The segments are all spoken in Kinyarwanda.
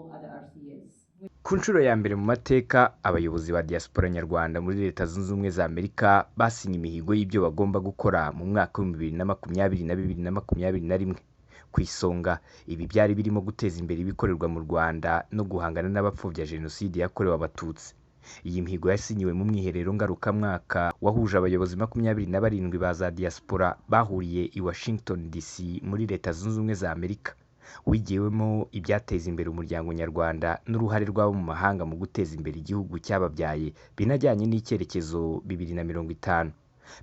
all other RCAs. Ku nshuro ya mbere mu mateka, abayobozi ba diaspora nyarwanda muri Leta Zunze Ubumwe za Amerika basinye imihigo y'ibyo bagomba gukora mu mwaka wa 2020 na 2021. Ku isonga, ibi byari birimo guteza imbere ibikorerwa mu Rwanda no guhangana n'abapfobya Jenoside yakorewe Abatutsi. Iyi mihigo yasinyiwe mu mwiherero ngarukamwaka wahuje abayobozi 27 ba za diaspora bahuriye i Washington DC muri Leta Zunze Ubumwe za Amerika. Wigiwemo ibyateza imbere umuryango nyarwanda n'uruhare rw'abo mu mahanga mu guteza imbere igihugu cyababyaye, binajyanye n'icyerekezo 2050.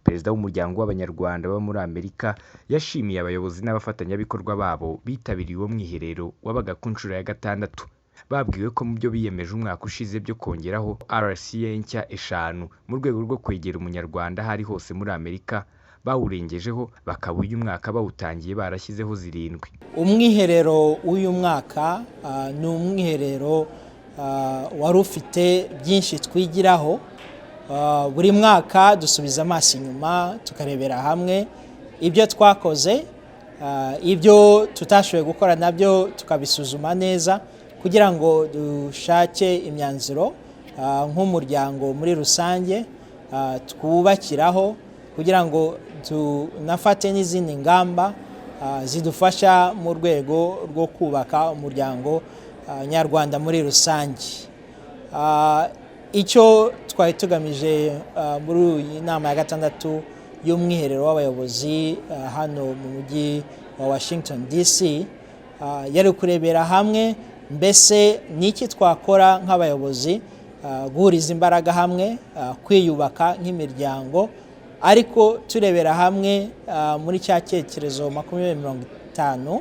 Perezida w'Umuryango w'Abanyarwanda baba muri Amerika yashimiye abayobozi n'abafatanyabikorwa babo bitabiriye uwo mwiherero wabaga ku nshuro ya gatandatu. Babwiwe ko mu byo biyemeje umwaka ushize byo kongeraho RCA nshya eshanu mu rwego rwo kwegera Umunyarwanda aho ari hose muri Amerika, bawurengejeho, bakaba uyu mwaka bawutangiye barashyizeho zirindwi. Umwiherero w'uyu mwaka ni umwiherero wari ufite byinshi twigiraho. Buri mwaka dusubiza amaso inyuma, tukarebera hamwe ibyo twakoze, ibyo tutashoboye gukora nabyo tukabisuzuma neza kugira ngo dushake imyanzuro nk'umuryango muri rusange twubakiraho, kugira ngo tunafate n'izindi ngamba zidufasha mu rwego rwo kubaka umuryango nyarwanda muri rusange. Icyo twari tugamije muri iyi nama ya gatandatu y'umwiherero w'abayobozi hano mu mujyi wa Washington DC yari kurebera hamwe mbese ni iki twakora nk'abayobozi guhuriza imbaraga hamwe, kwiyubaka nk'imiryango, ariko turebera hamwe muri cya cyerekezo 2050,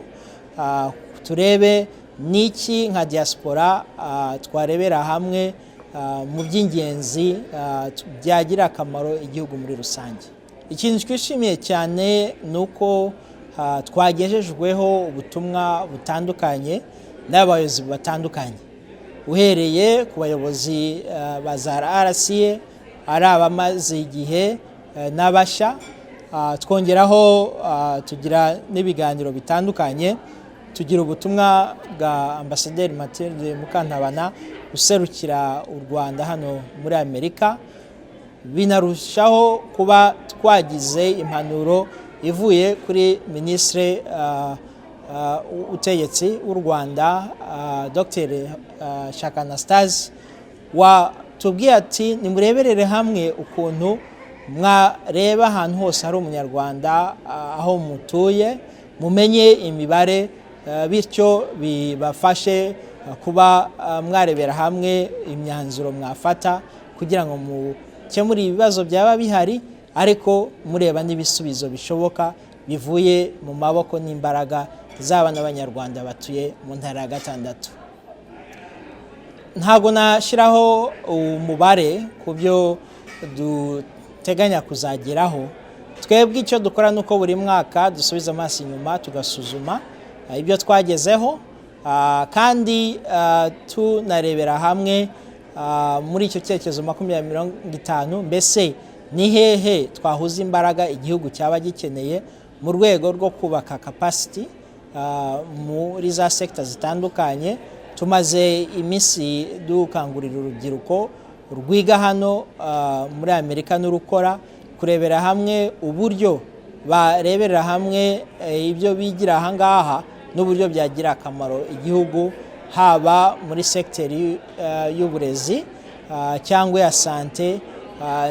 turebe n'iki nka diaspora twarebera hamwe mu by'ingenzi byagira akamaro igihugu muri rusange. Ikintu twishimiye cyane ni uko twagejejweho ubutumwa butandukanye n'abayobozi batandukanye, uhereye ku bayobozi ba za RCA, ari abamaze igihe n'abashya. Twongeraho tugira n'ibiganiro bitandukanye, tugira ubutumwa bwa Ambasaderi Mathilde Mukantabana userukira u Rwanda hano muri Amerika. Binarushaho kuba twagize impanuro ivuye kuri Minisitiri utegetsi w'u Rwanda, Dr Shyaka Anastase, watubwiye ati: "Nimureberere hamwe ukuntu mwareba ahantu hose hari Umunyarwanda aho mutuye, mumenye imibare, bityo bibafashe kuba mwarebera hamwe imyanzuro mwafata kugira ngo mukemure ibibazo byaba bihari, ariko mureba n'ibisubizo bishoboka bivuye mu maboko n'imbaraga z'abana b'Abanyarwanda batuye mu ntara ya gatandatu." Ntabwo nashyiraho umubare ku byo duteganya kuzageraho. Twebwe icyo dukora ni uko buri mwaka dusubiza amaso inyuma, tugasuzuma ibyo twagezeho, kandi tunarebera hamwe muri icyo cyerekezo 2050 mbese ni hehe twahuza imbaraga igihugu cyaba gikeneye mu rwego rwo kubaka capacity muri za sector zitandukanye. Tumaze iminsi dukangurira urubyiruko rwiga hano muri Amerika n'urukora kurebera hamwe uburyo bareberera hamwe ibyo bigira aha ngaha n'uburyo byagira akamaro igihugu, haba muri segiteri y'uburezi cyangwa iya santé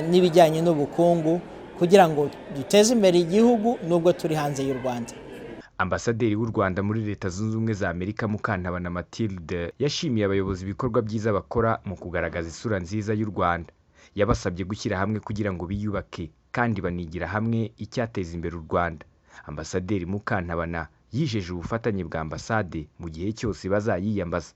n'ibijyanye n'ubukungu, kugira ngo duteze imbere igihugu nubwo turi hanze y'u Rwanda. Ambasaderi w'u Rwanda muri Leta Zunze Ubumwe za Amerika, Mukantabana Mathilde, yashimiye abayobozi ibikorwa byiza bakora mu kugaragaza isura nziza y'u Rwanda. Yabasabye gushyira hamwe kugira ngo biyubake, kandi banigira hamwe icyateza imbere u Rwanda. Ambasaderi Mukantabana yijeje ubufatanye bwa ambasade mu gihe cyose bazayiyambaza.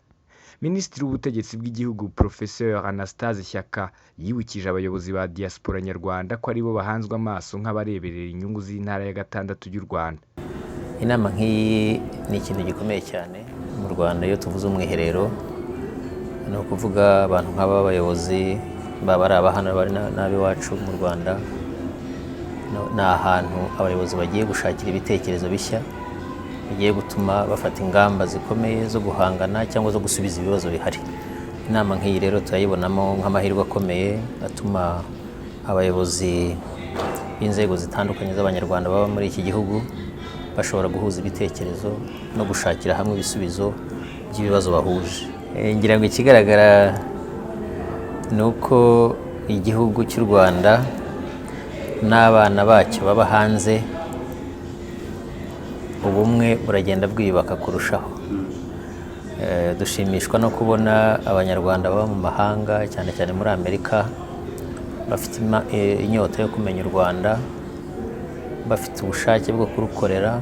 Minisitiri w'Ubutegetsi bw'Igihugu, Professeur Anastase Shyaka, yibukije abayobozi ba diaspora nyarwanda ko aribo bahanzwe amaso nk'abareberera inyungu z'intara ya gatandatu y'u Rwanda. Inama nk'iyi ni ikintu gikomeye cyane mu Rwanda. Iyo tuvuze umwiherero, ni ukuvuga abantu nk'aba bayobozi, baba ari aba hano, bari n'ab'iwacu mu Rwanda. Ni ahantu abayobozi bagiye gushakira ibitekerezo bishya. bigiye gutuma bafata ingamba zikomeye zo guhangana cyangwa zo gusubiza ibibazo bihari. Inama nk'iyi rero turayibonamo nk'amahirwe akomeye atuma abayobozi b'inzego zitandukanye z'Abanyarwanda baba muri iki gihugu bashobora guhuza ibitekerezo no gushakira hamwe ibisubizo by'ibibazo bahuje. Ngira ngo ikigaragara ni uko igihugu cy'u Rwanda n'abana bacyo baba hanze, ubumwe buragenda bwiyubaka kurushaho. Dushimishwa no kubona Abanyarwanda baba mu mahanga, cyane cyane muri Amerika, bafite inyota yo kumenya u Rwanda, bafite ubushake bwo kurukorera,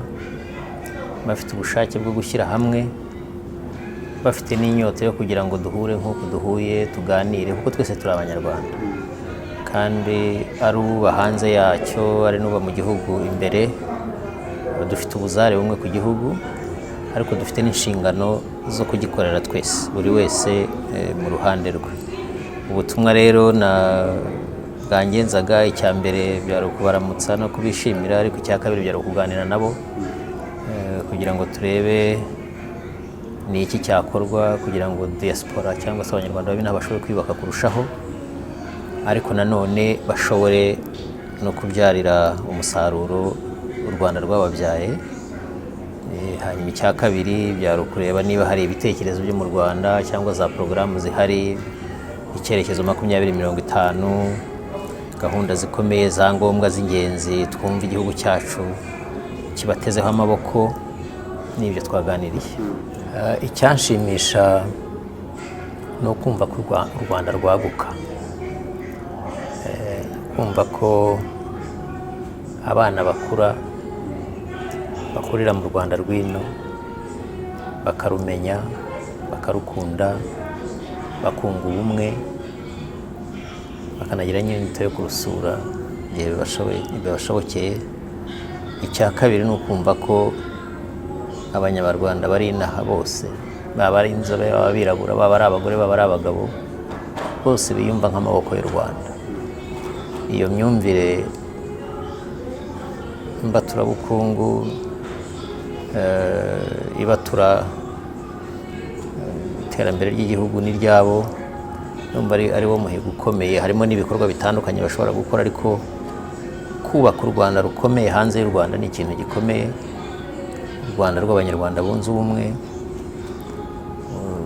bafite ubushake bwo gushyira hamwe, bafite n'inyota yo kugira ngo duhure nk'uko duhuye, tuganire, kuko twese turi Abanyarwanda. Kandi ari uba hanze yacyo, ari n'uba mu gihugu imbere, dufite ubuzare bumwe ku gihugu, ariko dufite n'inshingano zo kugikorera twese, buri wese mu ruhande rwe. Ubutumwa rero na bwangenzaga, icya mbere byari ukubaramutsa no kubishimira, ariko icya kabiri byari ukuganira nabo kugira ngo turebe ni iki cyakorwa kugira ngo diaspora cyangwa se Abanyarwanda babe inaha bashobore kwiyubaka kurushaho, ariko nanone bashobore no kubyarira umusaruro u Rwanda rwababyaye. Hanyuma icya kabiri byari ukureba niba hari ibitekerezo byo mu Rwanda cyangwa za porogaramu zihari, icyerekezo 2050, gahunda zikomeye za ngombwa z'ingenzi twumva igihugu cyacu kibatezeho amaboko, n'ibyo twaganiriye. Icyanshimisha ni ukumva ko u Rwanda rwaguka, kumva ko abana bakura bakurira mu Rwanda rw'ino, bakarumenya, bakarukunda, bakunga ubumwe, bakanagira n'inyota yo kurusura igihe bibashobokeye. Icya kabiri ni ukumva ko Abanyarwanda bari inaha bose, baba ari inzobe, baba abirabura, baba ari abagore, baba ari abagabo, bose biyumva nk'amaboko y'u Rwanda. Iyo myumvire mbaturabukungu ibatura iterambere ry'igihugu n'iryabo, numva ari wo muhigo ukomeye. Harimo n'ibikorwa bitandukanye bashobora gukora, ariko kubaka u Rwanda rukomeye hanze y'u Rwanda ni ikintu gikomeye. U Rwanda rw'Abanyarwanda bunze ubumwe,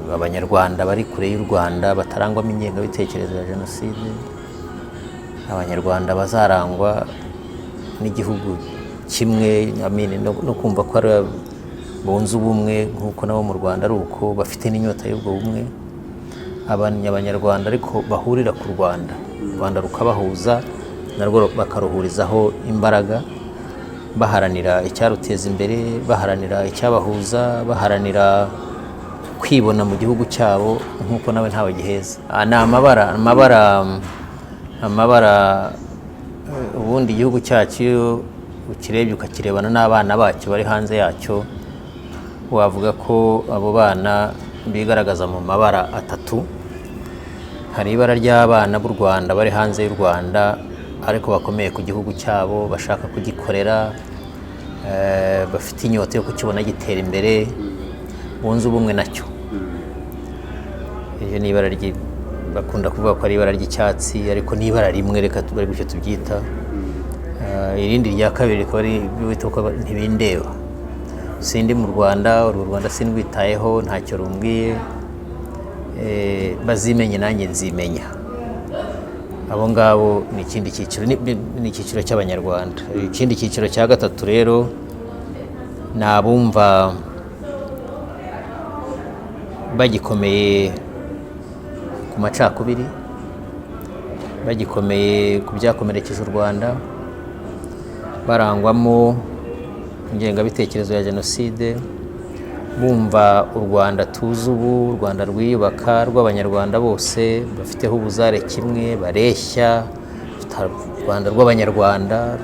Abanyarwanda bari kure y'u Rwanda batarangwamo ingengabitekerezo ya Jenoside, Abanyarwanda bazarangwa n'igihugu kimwe, I mean, no kumva ko ari bunze ubumwe nk'uko nabo mu Rwanda ari uko, bafite n'inyota y'ubwo bumwe. Abanyarwanda ariko bahurira ku Rwanda, u Rwanda rukabahuza, narwo bakaruhurizaho imbaraga, baharanira icyaruteza imbere, baharanira icyabahuza, baharanira kwibona mu gihugu cyabo nk'uko nawe ntawe giheza. Ni amabara. Ubundi igihugu cyacu iyo ukirebye ukakirebana n'abana bacyo bari hanze yacyo, wavuga ko abo bana bigaragaza mu mabara atatu. Hari ibara ry'abana b'u Rwanda bari hanze y'u Rwanda ariko bakomeye ku gihugu cyabo, bashaka kugikorera, bafite inyota yo kukibona gitera imbere, bunze ubumwe nacyo. Iryo ni ibara bakunda kuvuga ko ari ibara ry'icyatsi, ariko ni ibara rimwe, reka tube gutyo tubyita. Irindi rya kabiri rikaba ari ibyo bita ko ntibindeba, sindi mu Rwanda, uru Rwanda sindwitayeho, ntacyo rumbwiye, bazimenye nanjye nzimenya. Abo ngabo ni ikindi cyiciro, ni icyiciro cy'Abanyarwanda. Ikindi cyiciro cya gatatu rero ni abumva bagikomeye ku macakubiri, bagikomeye ku byakomerekeje u Rwanda, barangwamo ingengabitekerezo ya Jenoside, bumva u Rwanda tuzi ubu, u Rwanda rwiyubaka rw'Abanyarwanda bose bafiteho ubuzare kimwe, bareshya, u Rwanda rw'Abanyarwanda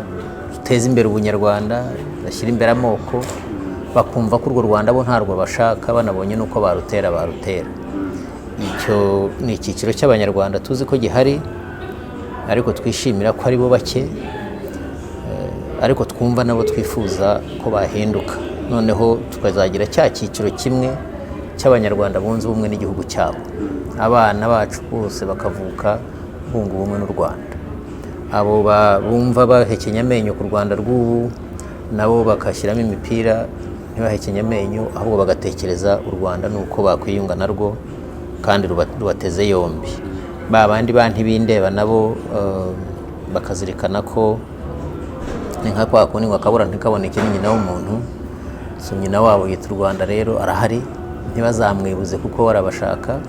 ruteza imbere ubunyarwanda, bashyira imbere amoko, bakumva ko urwo Rwanda bo ntarwo bashaka, banabonye n'uko barutera barutera. Icyo ni icyiciro cy'Abanyarwanda tuzi ko gihari, ariko twishimira ko ari bo bake, ariko twumva nabo twifuza ko bahinduka. Noneho tukazagira cya cyiciro kimwe cy'Abanyarwanda bunze ubumwe n'igihugu cyabo, abana bacu bose bakavuka bunga ubumwe n'u Rwanda. Abo bumva bahekenya amenyo ku Rwanda rw'ubu nabo bagashyiramo imipira, ntibahekenye amenyo, ahubwo bagatekereza u Rwanda n'uko bakwiyunga narwo kandi rubateze yombi. Ba bandi ba ntibindeba nabo bakazirikana ko ni nka kwa kundi ngo akabura ntikaboneke ni nyina w'umuntu. So nyina wabo yita u Rwanda rero arahari, ntibazamwibuze kuko barabashaka.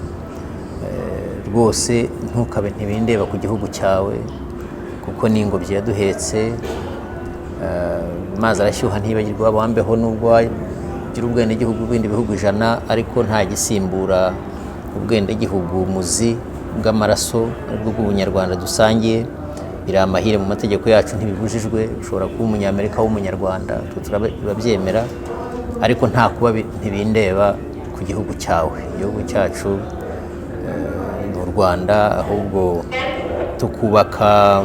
Rwose ntukabe ntibindeba ku gihugu cyawe, kuko ni ingobyi yaduhetse. Amazi arashyuha ntibagirwa wambeho, nubwo wagira ubwenegihugu bw'ibindi bihugu 100, ariko nta gisimbura ubwenegihugu muzi bw'amaraso aribwo bw'ubunyarwanda dusangiye. Biri amahire mu mategeko yacu, ntibibujijwe, ushobora kuba umunyamerika w'umunyarwanda, turabyemera, ariko nta kuba ntibindeba ku gihugu cyawe. Igihugu cyacu ni u Rwanda, ahubwo tukubaka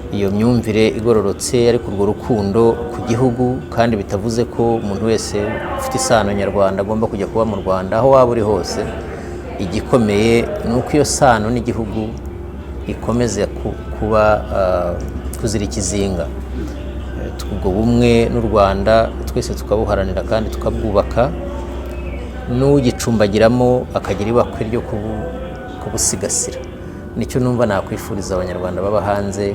iyo myumvire igororotse, ariko urwo rukundo ku gihugu, kandi bitavuze ko umuntu wese ufite isano nyarwanda agomba kujya kuba mu Rwanda aho waba uri hose. Igikomeye ni uko iyo sano n'igihugu ikomeze kuba kuzira ikizinga. Ubwo bumwe n'u Rwanda twese tukabuharanira kandi tukabwubaka, n'ugicumbagiramo akagira ibakwe ryo kubusigasira. Nicyo numva nakwifuriza Abanyarwanda baba hanze,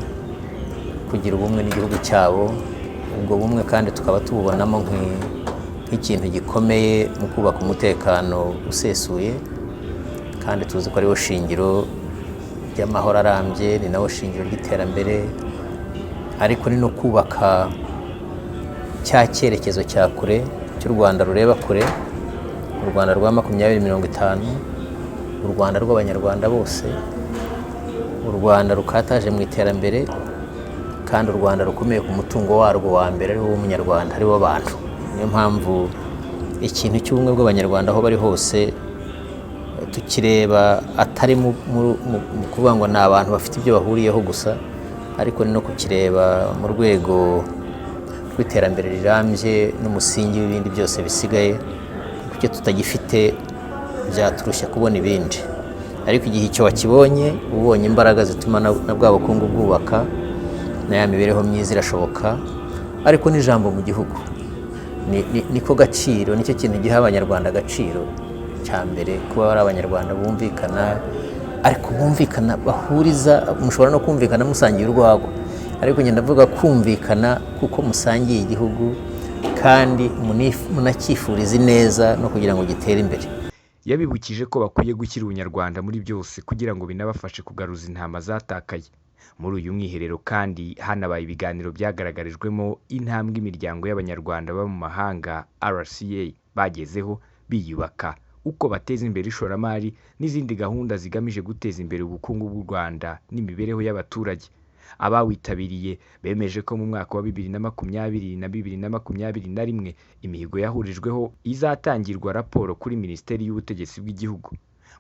kugira ubumwe n'igihugu cyabo. Ubwo bumwe kandi tukaba tububonamo nk'ikintu gikomeye mu kubaka umutekano usesuye, kandi tuzi ko ariwo shingiro ry'amahoro arambye, ni nawo shingiro ry'iterambere, ariko ni no kubaka cya cyerekezo cya kure cy'u Rwanda rureba kure, u Rwanda rwa 2050, u Rwanda rw'Abanyarwanda bose, u Rwanda rukataje mu iterambere, kandi u Rwanda rukomeye ku mutungo warwo wa mbere ari wo w'Umunyarwanda, ari wo bantu. Niyo mpamvu ikintu cy'ubumwe bw'Abanyarwanda aho bari hose tukireba atari mu kuvuga ngo ni abantu bafite ibyo bahuriyeho gusa, ariko ni no kukireba mu rwego rw'iterambere rirambye n'umusingi w'ibindi byose bisigaye, kuko icyo tutagifite byaturushya kubona ibindi. Ariko igihe icyo wakibonye, ubonye imbaraga zituma na bwa bukungu bwubaka, na ya mibereho myiza irashoboka, ariko n'ijambo mu gihugu niko gaciro, nicyo kintu giha Abanyarwanda agaciro cya mbere, kuba ari Abanyarwanda bumvikana, ariko bumvikana bahuriza. Mushobora no kumvikana musangiye urwagwa, ariko ngenda ndavuga kumvikana kuko musangiye igihugu kandi munacyifuriza ineza no kugira ngo gitere imbere. Yabibukije ko bakwiye gushyira ubunyarwanda muri byose kugira ngo binabafashe kugaruza intama zatakaye. Muri uyu mwiherero kandi hanabaye ibiganiro byagaragarijwemo intambwe imiryango y'Abanyarwanda baba mu mahanga RCA bagezeho biyubaka, uko bateza imbere ishoramari n'izindi gahunda zigamije guteza imbere ubukungu bw'u Rwanda n'imibereho y'abaturage. Abawitabiriye bemeje ko mu mwaka wa 2020 na 2021 imihigo yahurijweho izatangirwa raporo kuri Minisiteri y'Ubutegetsi bw'Igihugu.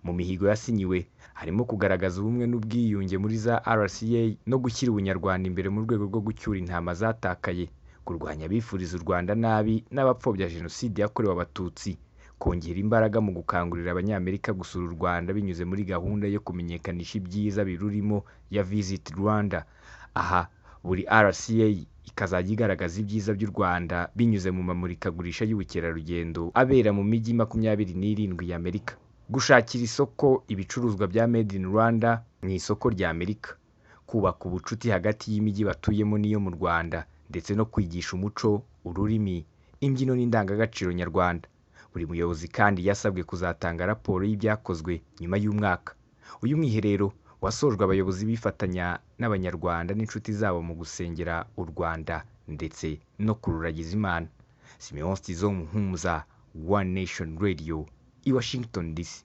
Mu mihigo yasinyiwe harimo kugaragaza ubumwe n'ubwiyunge muri za RCA no gushyira ubunyarwanda imbere mu rwego rwo gucyura intama zatakaye, kurwanya abifuriza u Rwanda nabi n'abapfobya Jenoside yakorewe Abatutsi, kongera imbaraga mu gukangurira Abanyamerika gusura u Rwanda binyuze muri gahunda yo kumenyekanisha ibyiza birurimo ya Visit Rwanda. Aha buri RCA ikazajya igaragaza ibyiza by'u Rwanda binyuze mu mamurikagurisha y'ubukerarugendo abera mu mijyi 27 y'Amerika, gushakira isoko ibicuruzwa bya Made in Rwanda mu isoko rya Amerika, kubaka ubucuti hagati y'imijyi batuyemo n'iyo mu Rwanda, ndetse no kwigisha umuco, ururimi, imbyino n'indangagaciro nyarwanda. Buri muyobozi kandi yasabwe kuzatanga raporo y'ibyakozwe nyuma y'umwaka. Uyu mwiherero wasojwe abayobozi bifatanya n'Abanyarwanda n'inshuti zabo mu gusengera u Rwanda ndetse no kururagiza Imana. Simeon Stizo Muhumuza, One Nation Radio, i Washington DC.